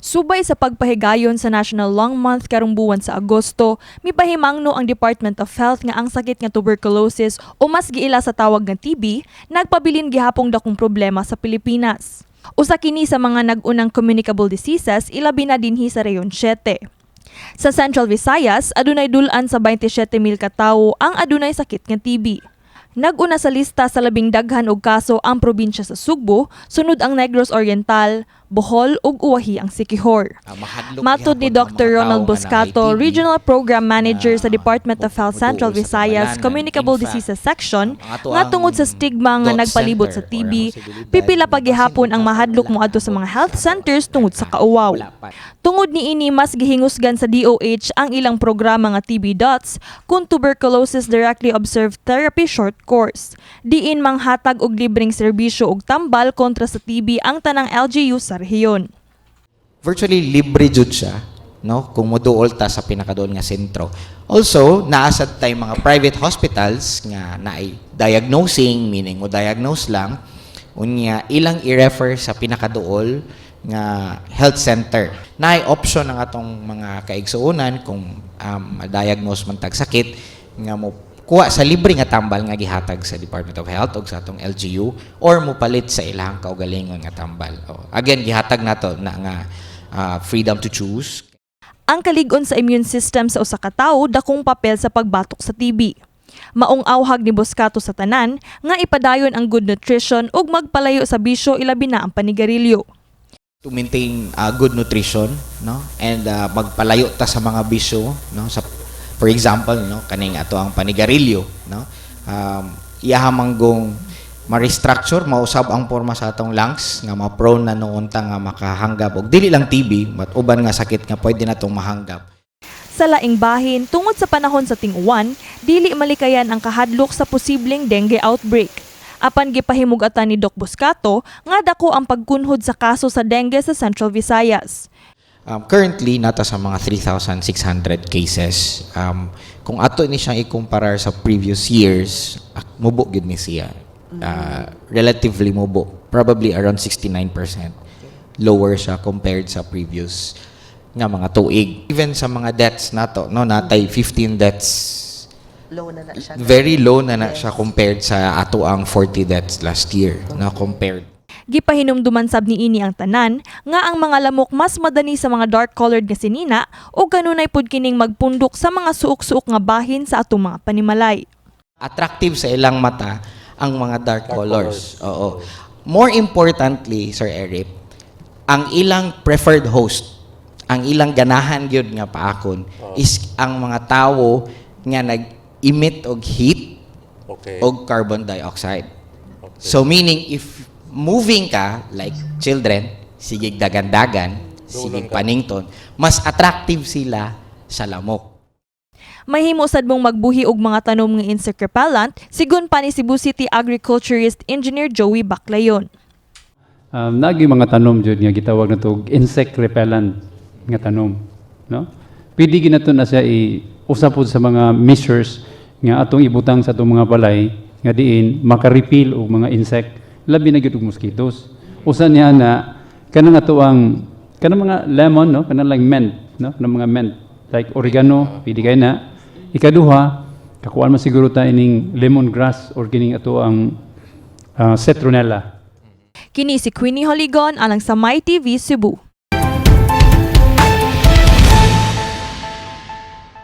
Subay sa pagpahigayon sa National Lung Month karong buwan sa Agosto, mipahimangno ang Department of Health nga ang sakit nga tuberculosis o mas giila sa tawag nga TB, nagpabilin gihapong dakong problema sa Pilipinas. Usa kini sa mga nag-unang communicable diseases, ilabi na dinhi sa Rehiyon 7. Sa Central Visayas, adunay dul-an sa 27,000 ka tawo ang adunay sakit nga TB. Nag-una sa lista sa labing daghan og kaso ang probinsya sa Sugbo, sunod ang Negros Oriental, Bohol ug uwahi ang Siquijor. Mahadlok Matod ni gihapon ang Dr. mga Ronald tawo nga naay Boscato, TB, Regional Program Manager sa na Department of Health Central muduol sa Visayas, kabalanan. Communicable In fact, Diseases Section, ang ato nga ang tungod sa stigma nga DOT nagpalibot sa center or TB, ang posibilidad pipila na pa gihapon ang basin mahadlok wala moadto sa mga health sa centers tungod sa kauwaw. Wala pa. Tungod niini, mas gihingusgan sa DOH ang ilang programa nga TB DOTS kung Tuberculosis Directly Observed Therapy Short Course, diin manghatag og libreng serbisyo og tambal kontra sa TB ang tanang LGU sa rehiyon. Virtually libre jud siya, no, kung moduol ta sa pinakaduol nga sentro. Also, naa sad tay mga private hospitals nga naay diagnosing, meaning mo diagnose lang, unya ilang i-refer sa pinakaduol nga health center. Naay option ang atong mga kaigsuonan kung ma-diagnose man tag sakit nga mo kuha sa libre nga tambal nga gihatag sa Department of Health og sa atong LGU or mopalit sa ilang kaugalingon nga tambal. Oh, again, gihatag nato na nga freedom to choose. Ang kalig-on sa immune system sa usa ka tawo dakong papel sa pagbatok sa TB. Maong awhag ni Boscato sa tanan nga ipadayon ang good nutrition ug magpalayo sa bisyo, ilabi na ang panigarilyo. To maintain good nutrition, no, and magpalayo ta sa mga bisyo, no, sa for example, no, kaning ato ang panigarilyo, no, iyaha manggong ma-restructure, mausab ang porma sa atong lungs nga ma-prone na nuon ta nga makahanggap og dili lang TB but uban nga sakit nga pwede natong mahanggap. Sa laing bahin, tungod sa panahon sa ting-uwan, dili malikayan ang kahadlok sa posibleng dengue outbreak. Apan gipahimug-atan ni Doc Boscato nga dako ang pagkunhod sa kaso sa dengue sa Central Visayas. Currently, naa ta sa mga 3,600 cases. Kung ato ni siyang ikumparar sa previous years, mubo gyud ni siya. Relatively mubo. Probably around 69% lower siya compared sa previous nga mga tuig. Even sa mga deaths nato, no, naa tay 15 deaths. Low na na siya. Very low na na siya compared sa ato ang 40 deaths last year, no, compared. Gipahinumduman sab niini ang tanan nga ang mga lamok mas madani sa mga dark-colored nga sinina ug kanunay pud kining magpundok sa mga suok-suok nga bahin sa atong mga panimalay. Attractive sa ilang mata ang mga dark colors. Oo. More importantly, Sir Eric, ang ilang preferred host, ang ilang ganahan gyud nga paakon is ang mga tawo nga nag-emit og heat og carbon dioxide. So meaning, if moving ka like children, sigig dagan-dagan, sigig panington, mas attractive sila sa lamok. Mahimo sad mong magbuhi og mga tanom nga insect repellent, sigon pa ni Cebu City Agriculturist Engineer Joey Baclayon. Nagi mga tanom jud nga gitawag nato og insect repellent nga tanom, no? Pwede ginato na siya i usa pod sa mga measures nga atong ibutang sa atong mga balay nga diin maka-repel og mga insect, labi na gyud og mosquitoes. Usa niya na kanang ato ang kanang mga lemon, no, kanang like mint, no, kanang mga mint like oregano, pwede kay na. Ikaduha, kakuan man siguro ta ining lemongrass or kining ato ang citronella. Kini si Queenie Holigon alang sa My TV Cebu.